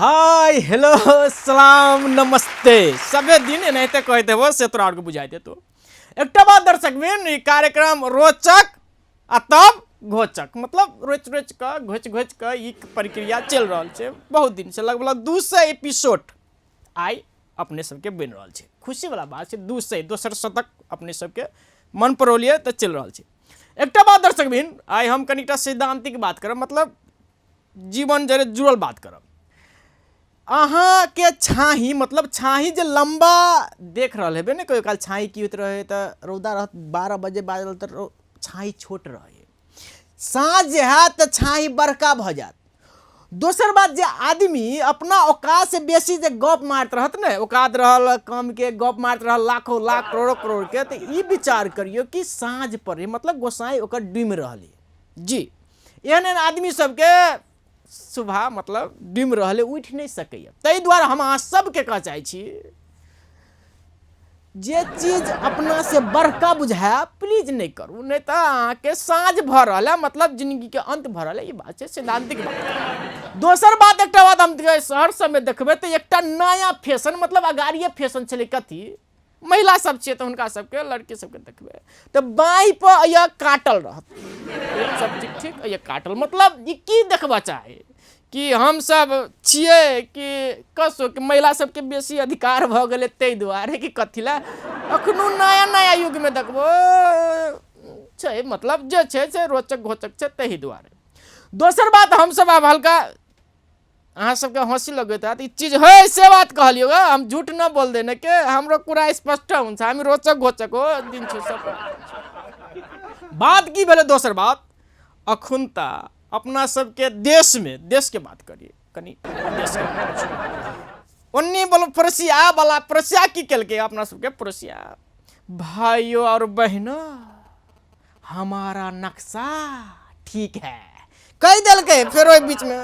Hi hello सलाम नमस्ते। सभे दिन एनाहिते कहैत हेबो से तोरा आरके बुझाइ देतो। एकटा बात दर्शक बिन, ई कार्यक्रम रोचक आ तब घोचक, मतलब रोचि रोचि कऽ घोचि घोचि कऽ ई प्रक्रिया चलि रहल छै बहुत दिनसँ। लगभग 200 एपिसोड आइ अपने सबके बनि रहल छै। खुशीवला बात छै, 200 दोसर शतक अपने सबके मन पड़ौलियै तऽ चलि रहल छै। एकटा बात दर्शक बिन, आइ हम कनिटा सैद्धांतिक बात करब, मतलब जीवन जरे जुड़ल बात करब। अहाँके छाही, मतलब छाही जे लम्बा देख रहल हेबै ने, कहियो काल छाही की होइत रहै तऽ रौदा रहत 12 बजे बाजल तऽ छाही छोट रहै, साँझ जे हैत तऽ छाही बड़का भऽ जायत। दोसर बात जे आदमी अपना औकात से बेसी जे गप मारैत रहत ने, औकात रहल कम के गप मारैत रहल लाखों लाख करोड़ों करोड़ के, तऽ ई विचार करियौ कि साँझ पड़ै मतलब गोसाई ओकर डूमि रहल जी। एहन एहन आदमी सबके सुबह मतलब डूमि रहल है, उठि नहि सकैए। ताहि दुआरे हम अहाँ सबके कहऽ चाहै छी, जे चीज अपना से बड़का बुझाय प्लीज नहि करू, नहि तऽ अहाँके साँझ भऽ रहल है, मतलब जिंदगीके अंत भऽ रहल है। ई बात छै सैद्धांतिक बात। दोसर बात, एकटा बात हम शहर सबमे देखबै तऽ एकटा नया फैशन, मतलब अगाड़िए फैशन छलै कथी, महिला सब छियै तऽ हुनका सबके लड़की सबके देखबै तऽ बाँहि पर यह काटल रहत सब ठीक ठीक यह काटल, मतलब ई की देखबऽ चाही कि हम सब छियै कि कसो कि महिला सबके बेसी अधिकार भऽ गेलै ताहि दुआरे कि कथी लए अखनो नया नया युगमे देखबो छै, मतलब जे छै से रोचक घोचक छै ताहि दुआरे। दोसर बात, हमसब आब हल्का अहाँ सबके हँसी लगैत हैत, ई चीज है से बात कहलियौ गे, हम झूठ न बोल देने के, हमरो कुरा स्पष्ट हुन्छ, हामी रोचक घोचक हो दिन्छु सब बात। की भेलै दोसर बात, अखुनता अपना सबके देशमे, देशके बात करिए कनि, देशके बात ओन्नी बोलो प्रसिया वाला, प्रसिया की केलकै अपना सबके प्रसिया, भाइयों और बहनों हमारा नक्शा ठीक है कहि देलकै। फेर ओहि बीचमे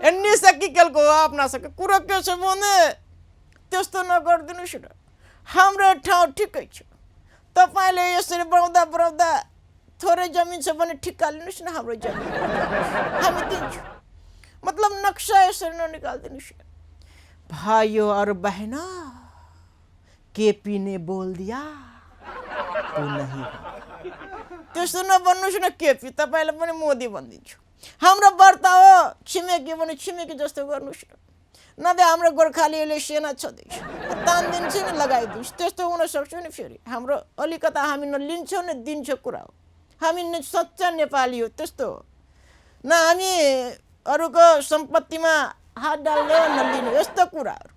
एन्नी से की केलको अपना सबके कुरो के से बोने त्यस्तो नगरिदिनुहोस् न, हाम्रो ठाउँ ठिकै छ, तपाईँले यसरी बनाउँदा बनाउँदा थोरै जमिन छ भने ठिक्का लिनुहोस् न, हाम्रो जमिन हामी दिन्छौँ, मतलब नक्सा यसरी ननिकालिदिनुहोस् न। भाइयों और बहनों, केपी ने बोल दिया तो नहीं, त्यस्तो नबन्नुहोस् न केपी, तपाईँलाई पनि मोदी भनिदिन्छु। हाम्रो व्रत हो छिमेकी भने छिमेकी जस्तो गर्नुहोस् न, नभए हाम्रो गोर्खालीहरूले सेना छँदैछ तानिदिन्छ नि लगाइदिन्छ, त्यस्तो हुनसक्छ नि। फेरि हाम्रो अलिकता हामी न लिन्छौँ न दिन्छौँ कुरा हो, हामी सच्चा नेपाली हो, त्यस्तो हो न, हामी अरूको सम्पत्तिमा हात डाल्ने न लिने, यस्तो कुराहरू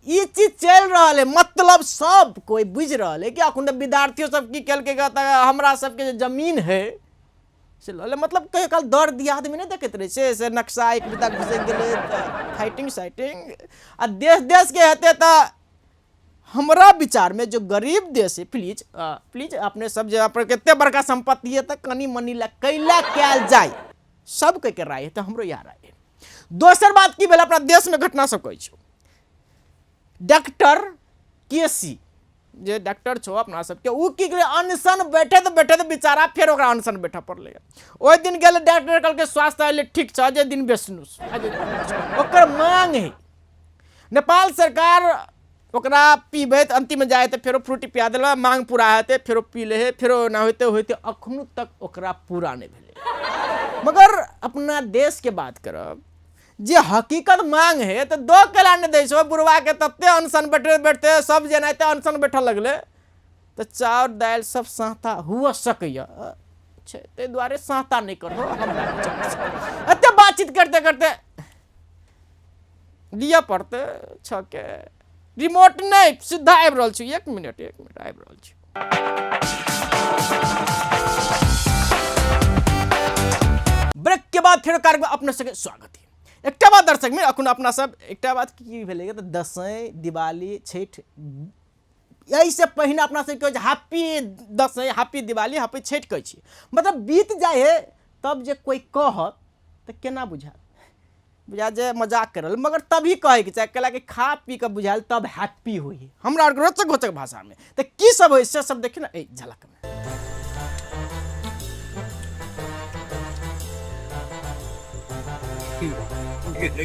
ई चीज चलि रहल है। मतलब सब कोई बुझि रहल है कि अखन तऽ विद्यार्थियो सब की केलकै तऽ हमरा सबके जे जमीन है से लऽ ले, मतलब कहियो काल दर दियादमे नहि देखैत रहै छै से नक्शा एक बिता घुसि गेलै तऽ फाइटिंग साइटिंग आ देश देशके हेतै। तऽ हमरा विचारमे जो गरीब देश है, प्लीज प्लीज अपने सब जे अपन कते बड़का सम्पत्ति है तऽ कनि मनि लए कैला कयल जाय, सबके के राय है तऽ हमरो इएह राय है। दोसर बात की भेल अपना देशमे घटना सब कहै छियौ, डॉक्टर के सी जे डॉक्टर छौ अपना सबके, उ की केलकै अनशन बैठैत बैठैत बेचारा फेर ओकरा अनशन बैठऽ पड़लै। ओहि दिन गेलै डॉक्टर, कहलकै स्वास्थ्य अहिले ठीक छ, अझै दिन बेच्नुहोस्, ओकर मांग है। नेपाल सरकार ओकरा पीबैत अंतिम जाय तऽ फेरो फ्रूटी पिया देलक, मांग पूरा हेतै फेरो पी लै है, फेरो एना होइते होइते अखनो तक ओकरा पूरा नहि भेलै। मगर अपना देशके बात करब जे हकीकत मांग है तऽ दो केला नहि दै छै बुढ़वाके, तते अनशन बैठते बैठते सब जेनाहिते अनशन बैठऽ लगलै तऽ चाउर दालि सब साँता हुअ सकैए छै, ताहि दुआरे साँता नहि करहो। हमरा एते बातचीत करते करते दिअ पड़तै छके रिमोट नहि, सीधा आबि रहल छी, एक मिनट एक मिनट आबि रहल छी। ब्रेक के बाद फेर कार्यक्रम अपने सबके स्वागत है। एकटा बात दर्शक में अखन अपना सब एकटा बात की भेलै तऽ दसैँ दिवाली छठि एहिसँ पहिने अपना सबके कहै छै happy Dashain happy Diwali happy Chhath कहै छियै, मतलब बीत जाइ है तब जे कोइ कहत तऽ केना बुझायत, बुझायत जे मजाक कर रहल, मगर तभी कहैके चाही कैला कि खा पी कऽ बुझायल तब हैप्पी होइ है हमरा आरके रोचक घोचक भाषामे। तऽ की सब होइ से सब देखियौ ने एहि झलकमे।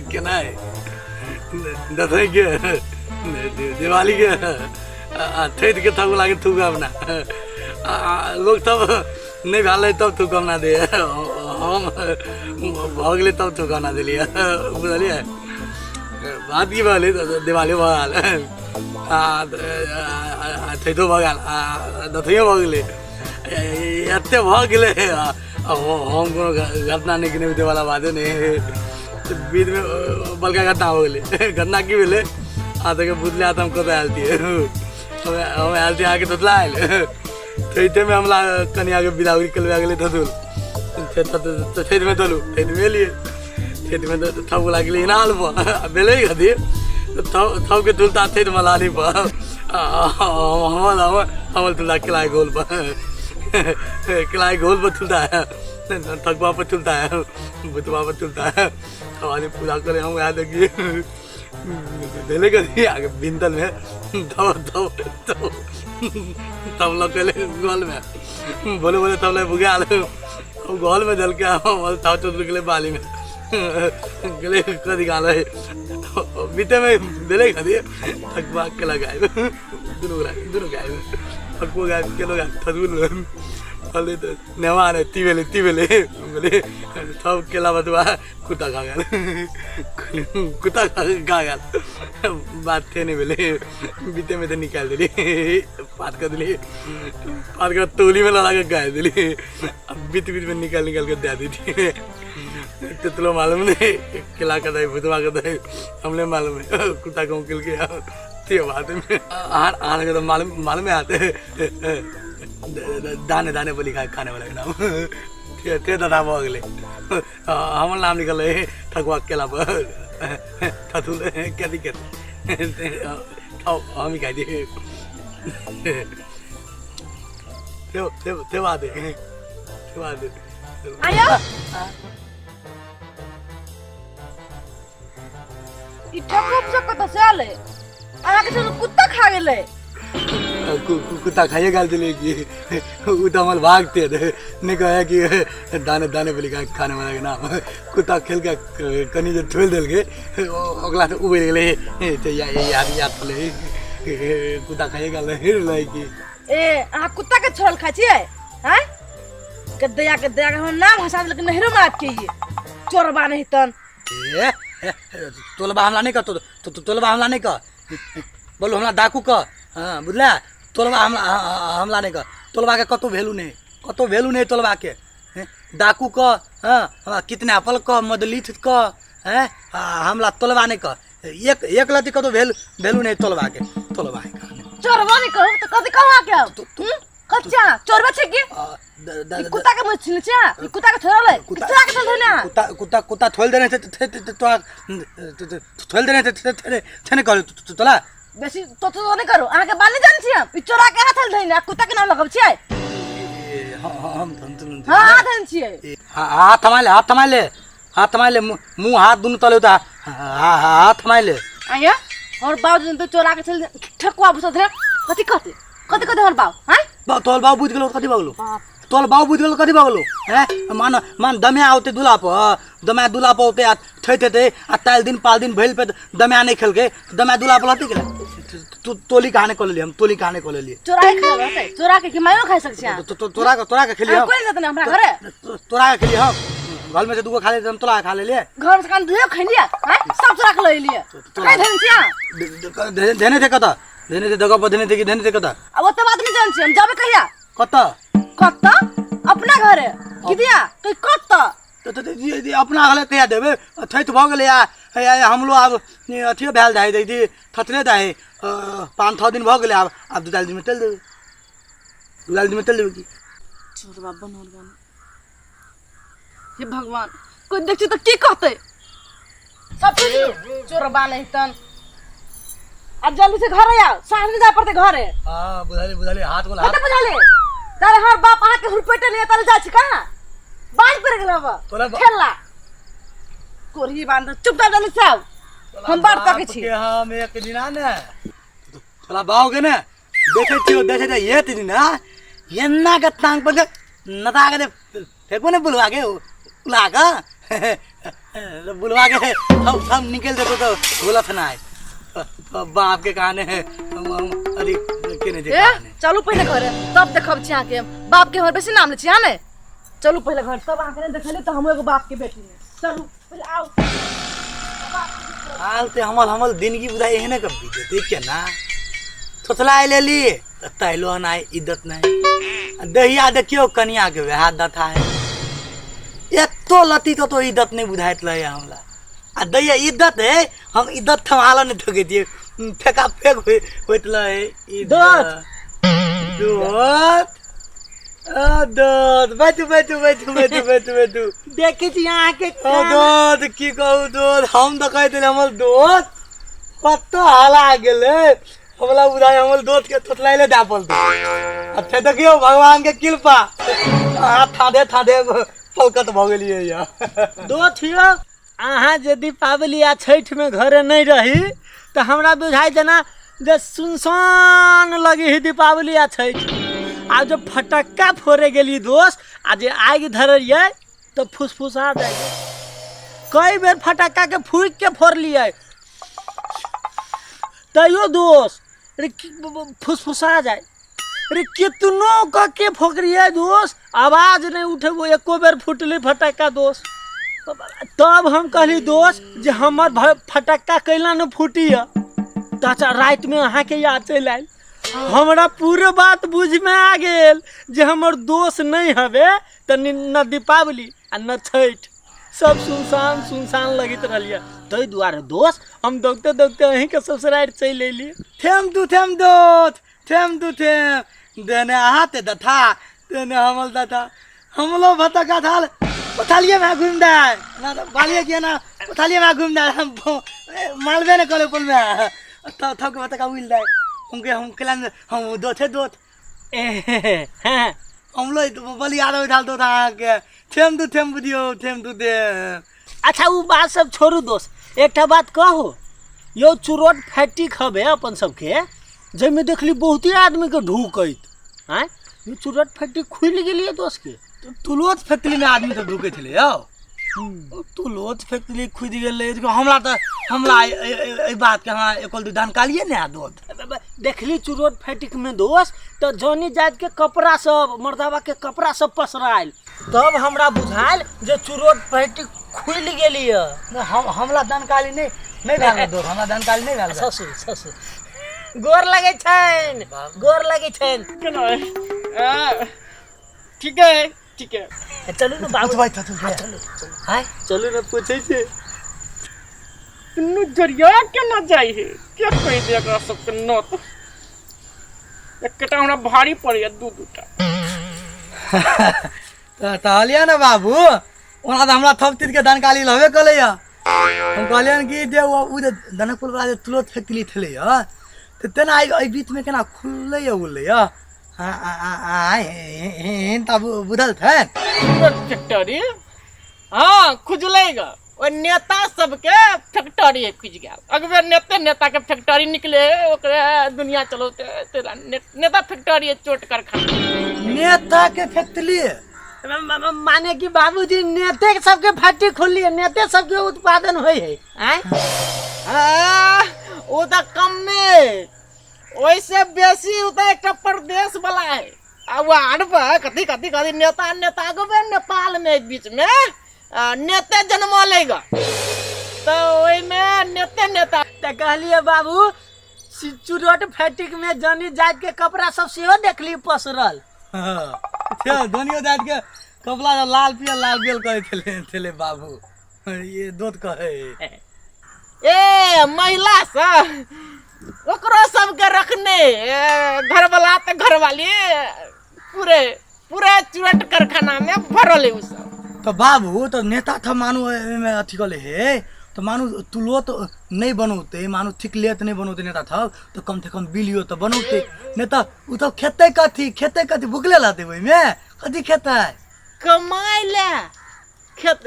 केना है? दसैँ के दिवाली के ठैठ के थक लागे थूक अपना लोग तब नहीं भेल रहै तब थूकौना दैए, हम भऽ गेलै तब थूकौना देलियै, बुझलियै? बात की भऽ गेलै, दिवाली भऽ गेल आ छैठो भऽ गेल आ दसैँयो भऽ गेलै, एते भऽ गेलै। हम कोनो घटना नहि गिनेबै वाला बाते नहि। बीचमे बड़का घटना हो गेलै। घटना की भेलै आ तक बुझले तऽ हम कतऽ आयल छियै? हम आयल छी अहाँके तोतला आयल छैठेमे। हमरा कनियाके बिदागरी कलबा गेलै थतुल छैठमे, चलू छैठमे एलियै। छैठमे तऽ थप लागलै इनाल पर भेलै कथी? थप थपके तुलता छैठ मलानी पर, हमर हमर हमर तुलता केलाके घोल पर, केलाके घोल पर तुलता है, थकुआ पर तुलता है, भुतबा पर तुलता है। तब आदमी पूजा करे। हम वएह देखिए भेलै कथी आगे बिंदल में तब तब तब तब लऽ के गलमे बोले बोले तब ले भुगाल गलमे देलकै। हम तब चल गेलै बालीमे गेलै कथी गाल बीतेमे भेलै कथी? थकुआ केला गायब, दुनू दुनू गायब, थकुओ गायब, केलो गायब। थकुल फले तऽ नेवा नहि ती भेलै, ती भेलै भेलै सब केला बतुआ कुत्ता खा गेल, कुत्ता खा गेल। बात थे नहि भेलै, बीतेमे तऽ निकालि देली, पात कऽ देली, पात कऽ तौलीमे लगा कऽ गाड़ि देली आ बीत बीचमे निकालि निकालि कऽ दए देली। तेतलो मालूम नहीं केला के दही भुतवा के दही, हमने मालूम है कुत्ता गाँव केलकै। ते बात में आर आर के तो मालूम मालूम है आते दाने दाने बोली खा खाने वाला के नाम ते ते दादा भऽ गेलै। हमर नाम निकल ठकुआ केला पर ठथुल कथी कथी हम ही खाइ दिए। ते ते बात है, ते बात है। आयो ई ठकुआ सब कतऽ से आले? अहाँके सब कुत्ता खा गेलै। कुत्ता खाइए गाल दिले कि उ तो हमारे भागते थे नहीं कहे कि दाने दाने बोली खाने वाला के नाम कुत्ता खेल के कनी जे ठोल देल के ओकरा से उबेर गेलै। ते या याद याद पड़ले कुत्ता खाइए गाल लै कि। ए, अहाँ कुत्ता के छोड़ल खाइ छियै? हैं गद्दया गद्दया के हमर नाम हंसा देलक नहिरो मार के ये चोरबा नहीं तन। ए तोलबा हमला नहीं कर, तो तोलबा हमला नहीं कर, बोलो हमरा डाकू क। हाँ बुझला, तोलबा हमला हमला नहीं कर, तोलबा के कतौ वैल्यू नहीं, कतौ वैल्यू नहीं तोलबा के। डाकू क, हाँ हमरा कितना पल क मदलीथ क, हैं हमला तोलबा नहीं कर, एक एक लती कतौ वैल्यू वैल्यू नहीं तोलबा के, तोलबा के। चोरबा नहीं कहू तो कथी कहू अहाँके? हम कच्चा चोरबा छै की? ई कुत्ता के मुँह छिल छै, ई कुत्ता के छोड़ल है, कुत्ता कुत्ता के छोड़ल ना। कुत्ता कुत्ता कुत्ता थोल देने थे थे थे तो थोल देने थे थे थे थे ने कहलु तोला। बेसी तो तो नहीं करू, अहाँके बाल नहीं जान छी हम। ई चोरा के हाथ धइन आ कुत्ता के नाम लगब छियै? हम हां हाथ धइन छियै। हाथ थमा ले, हाथ थमा ले, हाथ थमा ले, मुंह हाथ दुनू तले उता हाथ थमा ले। आया और बाबू तो चोरा के चल ठकुआ भुसा धरे कथी कहते कथी कहते हमर बाबू? हैं बा तोल बाबू बुझ गेलो कथी बगलो? तोल बाबू बुझ गेलो कथी बगलो? हैं मान मान दम्या औते दुला पर, दम्या दुला पर औते आ थैते थे आ ताल दिन पाल दिन भइल पे दम्या नहीं खेलके दम्या दुला पर लती गेलै। तू तोली कहाने कऽ लेलियै? हम तोली कहाने कऽ लेलियै? चोरा के खेल रहतै, चोरा के कि मायो खा सकै छै? तो तोरा के तोरा के खेलियै हम। कोई नहीं जतने हमरा घरे। तोरा के खेलियै हम, घर में से दूगो खा ले, हम तोरा के खा लेलियै। घर से कान दुइयो खैलियै? हैं सब चोरा के लऽ एलियै। तोरा कहीं धन छियै? धेने थे कतऽ? धेने थे जगह पर धेने थे कि धेने थे कतऽ? अब ओते बात नहीं जान छी हम। जाबे कहिया? कतऽ? कतऽ? अपना घरे की दिया कहीं कतऽ? तो तो अपना घरे कहिया देबै? थैत भऽ गेलै आ हमरो आब अथियो भेल जाइ दै थतले जाइ, 5-6 दिन भऽ गेलै। आब आब 2-4 दिनमे चलि देबै, 2-4 दिनमे चलि देबै की। चोरबा बनल बन, हे भगवान, कोई देखছি तऽ की कहतै? सब चोरबा नहीं तन। अब जल्दी से घरे आओ, साँझ में जाए पड़ते घरे। हाँ बुझाली बुझाली हाथ बोला। कते बुझाली? तारे हर बाप अहाँ के हुलपेटे लिए तारे जाइ छी कहाँ बांध पर गेल हब तोरा ठेला कोरही बांध। चुपचाप जल्दी से आओ, हम बाट तकै छी। के हम एक दिना ने तोरा बाव के ने देखै छियौ, देखै छियौ एक दिना एना के टांग पर के नता के फेंकबो ने बुलवा के उला के। बुलवा के हम निकल देते तो बोलत ना है बाप के कहाने है हम अरे के नहीं ए देखा चलू पहिले घरे तब देखब छी अहाँके बाप के हमर बेसी नाम लै छी अहाँ ने। चलू पहिले घर, तब अहाँके नहि देखली तऽ हमहूँ एगो बाप के बेटी ने। चलू पहिले आउ। हाल ते हमल हमल जिंदगी बुझाइ एहने कब बीते देख के ना थोथला लेली त तैलो ना इज्जत नहीं आ दहिया देखियो कनिया के वएह दथा है एतो लती तो इज्जत नहीं बुझाइत रहे हमरा आ दैया इज्जत है हम इज्जत थमाला नहीं ठोके दिए फेका फेक होइत रहे दोस्त। दोस्त आ दोस्त बैठू बैठू बैठू बैठू बैठू बैठू। देखै छी अहाँके ओ दोस्त की कहू दोस्त, हम तऽ कहैत रहियै हमर दोस्त कतऽ हला गेलै, हमरा बुझाइ हमर दोस्त के थोथलाइले दए पड़तै। आ फेर देखियौ भगवान के कृपा अहाँ थादे थादे पलकत भऽ गेलियै यऽ। दोस्त यौ अहाँ जे दीपावली आ छठिमे घरे नहि रही तऽ हमरा बुझाइ जेना जे सुनसान लगी है दीपावली आ छठि। आ जब फटक्का फोड़े गेली दोस्त आ जे आगि धरलियै तऽ फुसफुसा जाइ। कई बेर फटक्का के फूकि के फोड़लियै तैयो दोस्त अरे फुसफुसा जाए। अरे कितनो कऽ के फोकरियै दोस्त आवाज नहि उठे, वो एको बेर फुटलै फटक्का दोस्त। तब हम कहली दोस्त जे हमर फटक्का कैला नहि फूटिय। तऽ अच्छा रातिमे अहाँके याद चलि आयल, हमरा पूरे बात बुझमे आ गेल जे हमर दोस्त नहि हवे तऽ न दीपावली आ न छठि, सब सुनसान सुनसान लगैत रहलियै। ताहि दुआरे दोस्त हम दौगते दौगते अहीँके ससुरारि चलि अयलियै। थेम दू थेम दोस्त, थेम दू थेम, देने अहाँ ते दथा देने हमल दथा हमलो भतका थाल पथालिए में घूम दे ना तो बालिए किया ना पथालिए में घूम दे हम मालवे ने करे अपन में तो थक भतका उल दे हमके हम केला हम दोथे दोथ। हाँ हमलो बलिया रहे थाल दो था के थेम दू थेम बुझियो थेम दू दे। अच्छा उ बात सब छोड़ू दोस्त, एकटा बात कहू यौ चुरोट फैक्ट्री खबे अपन सबके जाहिमे देखली बहुते आदमी के ढूकैत आँय, यो चुरोट फैक्ट्री खुलि गेलियै दोस्त के। तुलोत फैक्ट्री में आदमी सब ढुकै छलै यौ, तुलोत फैक्ट्री खुलि गेलै। हमरा तऽ हमरा एहि बात के हमरा एको दू जानकारिए नहि आयत दोस्त। देखली चुरोट फैक्ट्री में दोस्त तऽ जनी जात के कपड़ा सब मर्दाबा के कपड़ा सब पसरायल, तब हमरा बुझायल जे चुरोट फैक्ट्री खुलि गेलियै। हमरा जानकारी नहीं नहीं भेल दोस्त, हमरा जानकारी नहीं भेल। ससुर ससुर गोर लगै छनि, गोर लगै छनि। केना ठीक है ठीक है चलू ने बाबू। भाई चलू चलू हाय चलू ने पूछै छी दुनू जरिया केना जाइ है के कहि दे एकरा सबके नत एकटा हमरा भारी पड़ैया दू दूटा। तऽ कहलियै ने बाबू ओना तऽ हमरा थप चीजके जानकारी रहबे कलैया। हम कहलियनि कि जे ओ जे जनकपुर वाला जे तुरंत फैक्ट्री छलैया तऽ तेना एहि बीचमे केना खुललैया उललैया एहन तऽ बुझल छै फैक्ट्री। हाँ खुजलै ग ओहि नेता सबके फैक्ट्री खुजि गेल। अगबे नेते नेता के फैक्ट्री निकले ओकरे दुनिया चलौते तेरा नेता फैक्ट्री चोट कारखाना नेता के फैक्ट्री माने कि बाबूजी नेते सबके फैक्ट्री खोललियै, नेते सबके उत्पादन होइ है आँय। ओ तऽ कमे ओहिसे बेसी ओ तऽ एकटा प्रदेश वाला है। आ वो आड़बा कथी कथी कथी नेता नेता गबे नेपाल में बीच में नेते जन्म लेगा तो ओहिमे नेते नेता। तऽ कहलियै बाबू चुरोट फैक्ट्री में जनी जात के कपड़ा सब सेहो देखली पसरल। हाँ, जनियो जात के कपड़ा लाल पियर लाल पियर कहै छलै छलै बाबू ये दोत कहै। ए महिला सब ओकरो सबके रखने घरवाला तऽ घरवाली पूरे पूरे चुरट कारखाना में भरल है उ सब। तो बाबू तो नेता था मानू एहिमे अथी कहले हे तो मानू तुलो तो नहीं बनौते मानू थिकलेत नहीं बनौते नेता था तो कम से कम बिलियो तो बनौते नहीं तो उ तो खेतै कथी खेतै कथी भुखले रहतै ओहिमे कथी खेतै कमाइ ले खेत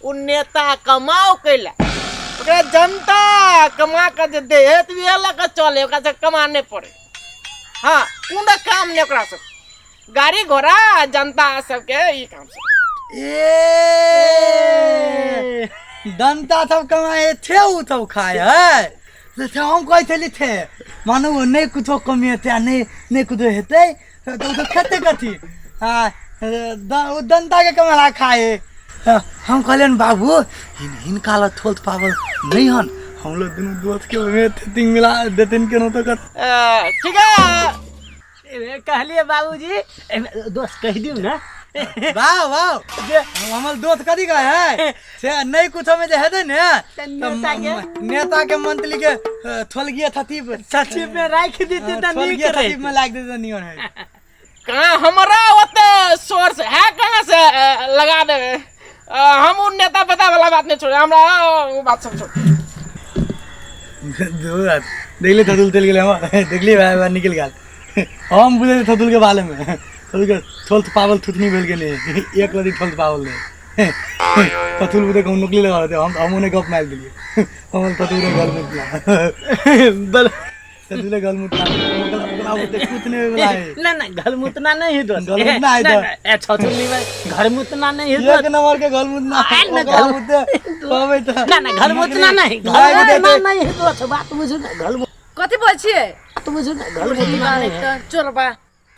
उ नेता कमाओ कैला ओकरा जनता कमा के जे दे है तो उहे लऽ के चले ओकरा से कमा नहीं पड़े। हाँ कोनो काम नहीं ओकरा सब गाड़ी घोड़ा जनता सबके ई काम सब। ए दंता सब कमाए थे उ सब खाए है से हम कहै छली थे मानू नहि कुछो कमेतै आ नहि नहि कुछो हेतै तऽ ओ सब खेतै कथी हाँ ओ दंता के कमेला खाए। हम कहलियनि बाबू हिनका लग थोल पावल नहीं हन, हम लोग दुनू दोस्त के ओहिमे थिंग मिला देतिन केनो तो ठीक है। कहलिए बाबूजी दोस्त कह दियौ ना। वाह वाह जे हमर दोस्त कथी कहै है से नहीं कुछ में जे हेतै ने नेता के मंत्री के थोलगिया थतीब सचिव में राखि देते त नीक थोलगिया थतीब में लाग देते नियन है। कहाँ हमरा ओते सोर्स है, कहाँ से लगा देवे? हम उ नेता पता वाला बात नहीं छोड़े, हमरा उ बात सब छोड़। देखली थतुल तेल गेलै हमर, देखली भाई भाई निकल गेल। हम बुझे थतुल के बारे में थतुल के थोल पावल थुतनी भेल के नहीं, एक लदी थोल पावल नहीं। थतुल बुझे कहूँ नौकरी लगा रहे हम उन्हें गप मार दिलिए। हम थतुल के गल मुतला बल थतुल गल मुतला ओकरा ओते कुतने वाला है। ना ना गल मुतना नहीं है दोस्त, गल मुतना है ना, तो। ना, ए थतुल नहीं भाई, घर मुतना नहीं है एक दोस्त। नंबर के गल मुतना आ, ना, ओकरा गल मुते कहबै त ना ना घर मुतना नहीं, घर लाग मुतना देतै। नहीं है दोस्त, बात बुझू ना, घर कथी बोल छियै? बात बुझू ना, घर मुतना नहीं है। चोरबा।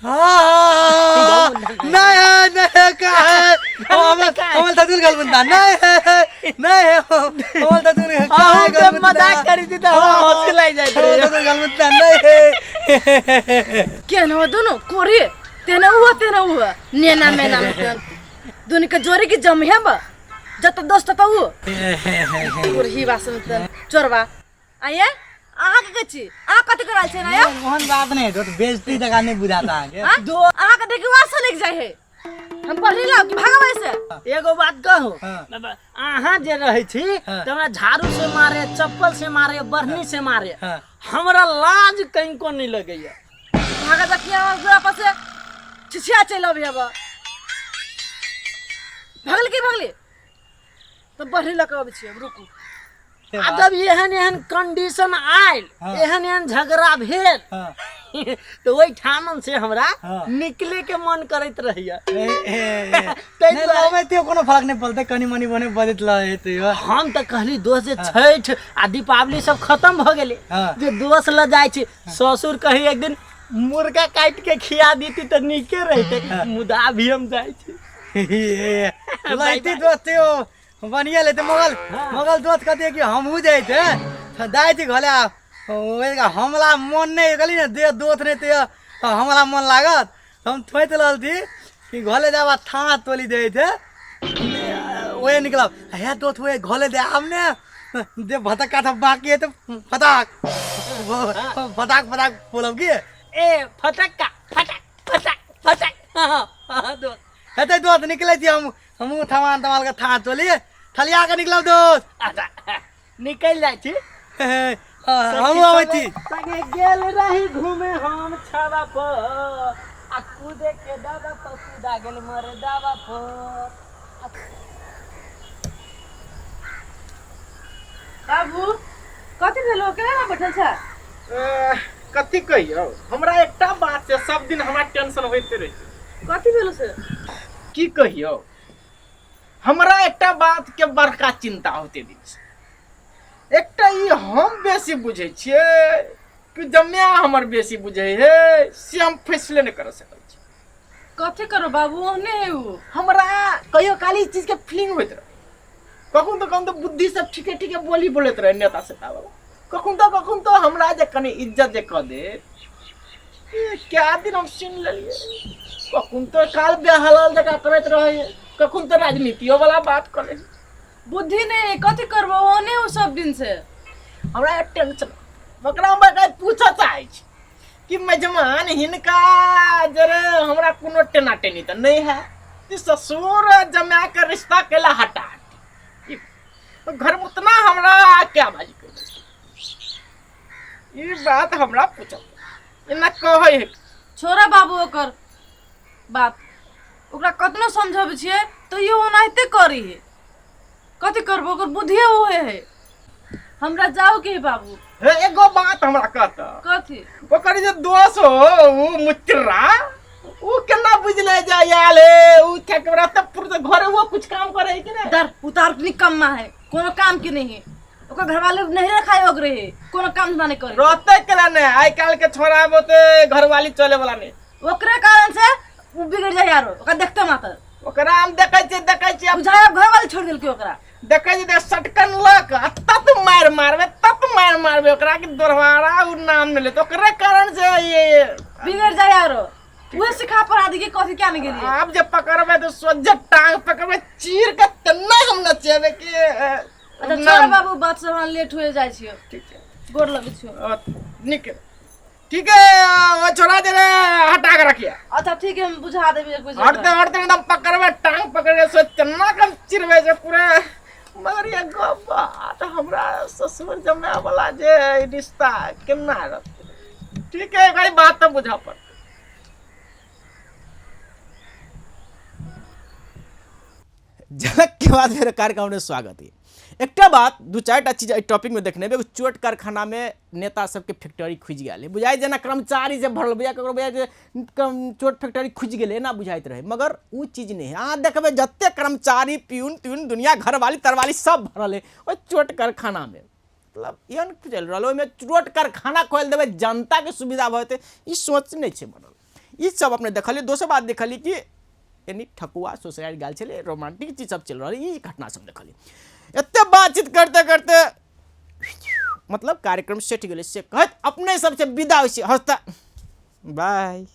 हाँ, नहीं है, नहीं है, का है? हमर थतुल गल मुतना नहीं है, नहीं है, हमर थतुल का है गल मुतना? मजाक करी दी त हम हंसी लागि जाइत रहे। हमर थतुल गल मुतना नहीं है। केहन हो दुनु कोरी तेना हुआ तेना हुआ नेना मेना में दुनु के जोड़ी के जम हेब जत दोस्त त उ कोरी बासन त चोरबा। आये अहाँ के कहै छी, अहाँ कथी कराल छै ना? ओहन बात नहीं तो बेइज्जती जगह नहीं बुझाता अहाँके। दो अहाँ के देखि वास लग जाय है, हम पढ़ी लाओ कि भागबै से। एगो बात कहू, हाँ। अहाँ जे रहै छी हाँ। त हमरा झाड़ू से मारे, चप्पल से मारे, बढ़नी से मारे, हाँ। हमरा लाज कनिको नहीं लगैया। भागा जा किया गोरा पर से छिछिया चलि अबै अब। भगली की भगली तो बढ़ी लऽ कऽ अबै छी, रुकू। आ जब एहन एहन कंडीशन आयल, हाँ। एहन एहन झगड़ा भेल, हाँ। तो ओहि ठामन से हमरा हाँ। निकले के मन करैत रहैया। ए, ए, ए। ताहि नहीं, दुआरे- लबै तऽ कोनो फर्क नहीं पड़तै, कनी मनी बने बजैत रहतै यौ। हम तऽ कहली दोस्त जे छठि आ दीपावली सब खत्म भऽ गेलै, हाँ। जे दोस्त लऽ जाइ छी, ससुर कही एक दिन मुर्गा काटि के खिया दीती तऽ नीके रहितै, मुदा अभी हम जाइ छी। लैती दोस्त यौ बढ़िया लेते, मगल मगल दोस्त कहते कि हमहूँ जाइते तऽ जाइ छी घरे। हमरा मन नहीं कहली ने दे दोस्त नहीं ते हमरा मन लागत, हम थोति रहल थी कि घरे जाब आ थाना तोली दै थे ओहे निकलब। हे दोस्त ओहे घरे दे आब ने जे भतक्का सब बाकी है तो फटाक फटाक फटाक बोलब की ए फटक्का फटक फटक फटक। हाँ, हाँ, दोस्त हेतै दोस्त निकलै छी हम, हमहूँ थमान तमाल के थाना तोली थलिया के निकलब दोस्त। अच्छा निकलि जाइ छी। हमहूँ अबै छी। संगे गेल रही घूमे हम छावा पर आ कूदे के दादा पर कूदा गेल मर दावा पर। बाबू कथी भेलो, केना बैठल छै? कथी कहियौ, हमरा एकटा बात से सब दिन हमरा टेंशन होइते रहै। कथी भेलो से? की कहियौ, हमरा एकटा बात के बड़का चिंता होते दिन से। एकटा ई हम बेसी बुझै छियै कि जम्या हमर बेसी बुझै है, से हम फैसले नहि कर सकै छी। कथी करो बाबू, ओहने है उ। हमरा कहियो काल ई चीज के फीलिंग होइत रहे, कखन तऽ कखन तऽ बुद्धि सब ठीके ठीके बोली बोलैत रहे नेता सेता वाला, कखन तऽ कखन तऽ हमरा जे कनि इज्जत जे कऽ दे। क्या दिन हम सुनि लेलियै, कखन तऽ काल बेहलाल जकाँ करैत रहै, कखन तऽ राजनीतियो वाला बात करै। बुद्धि नहीं कथी करबो, ओहने उ सब दिन से। हमरा टेंशन ओकरा हम पूछऽ चाहै छी कि मेजमान हिनका जरे हमरा कोनो टेना टेनी तऽ नहीं है, ससुर जमा के रिश्ता केला हटा हटी घर में उतना हमरा क्या बाजी कर ई बात हमरा पूछत एना कहै है। छोड़ा बाबू ओकर बात, ओकरा कतनो समझाबै छियै तो यो ओनाहिते करी है। कथी करबो, ओकर बुद्धिए ओहे है। हमरा जाओ के है बाबू। हे एगो बात हमरा कहत। कथी? ओकर जे दोस्त हो उ मुत्रा, उ केना बुझले जाय आयल हे, उ ठेकरा त पुर त घरे वो उतार निकम्मा है, कोनो काम के नहीं है। ओकर घरवाले नहीं रखाए ओकरे है, कोनो काम धंधा नहीं करे। रहते केला नहीं, आइ काल्हि के छोरा बोते घरवाली चले वाला नहीं। ओकरे कारण से उ बिगड़ जाए यारो, ओकरा देखते मात्र। ओकरा हम देखै छियै, देखै छियै। बुझाय घरवाली छोड़ देलकै ओकरा। देखै छियै, सटकन लक आ तत मारि मारबै, तत मारि मारबै ओकरा कि दोहरा उ नाम नहि लेत। ओकरे कारण से ये बिगड़ जाए यारो। उहे सिखा पढ़ा दी कि कथी क्या नहीं गेलियै। आब जे पकड़बै तऽ सोझे टांग पकड़बै, चीर के तेना हम नचेबै कि अच्छा छोड़ बाबू, बात से हमरा लेट हुए जाइ छियै। ठीक छै, गोर लगै छियौ। नीक ठीक है, वो छोड़ा दे रे, हटा के रखिए। अच्छा ठीक है, हम बुझा देबै एक बजे। हटते हटते एकदम पकड़बै, टांग पकड़ के सो चन्ना कम चिरबै से पूरा। मगर ये गप बात हमरा ससुर जमाय वाला जे रिश्ता केना रहतै। ठीक है भाई, बात तो बुझा पड़। झलक के बाद फेर कार्यक्रम में स्वागत है। एकटा बात दू चारिटा चीज एहि टॉपिक में देखने एगो चोट कारखाना में नेता सबके फैक्ट्री खुजि गेल है, बुझाइ जेना कर्मचारी जे भरल बुझाइ ककरो बुझाइ जे चोट फैक्ट्री खुजि गेलै एना बुझाइत रहै, मगर ओ चीज नहि है। अहाँ देखबै जते कर्मचारी प्यून त्यून दुनिया घरवाली तरवाली सब भरल है ओहि चोट कारखाना में। मतलब एहन चलि रहल ओहिमे चोट कारखाना खोलि देबै जनताके सुविधा भऽ जेतै, ई सोच नहि छै बनल। ई सब अपने देखलियै। दोसर बात देखलियै कि यानी ठकुआ सोसाइटी गेल छलै, रोमांटिक चीज सब चलि रहल, ई घटना सब देखलियै। एते बातचीत करते करते मतलब कार्यक्रम सेट गेलै, से कहैत अपने सबसे विदा होइ छी। हँसता बाय।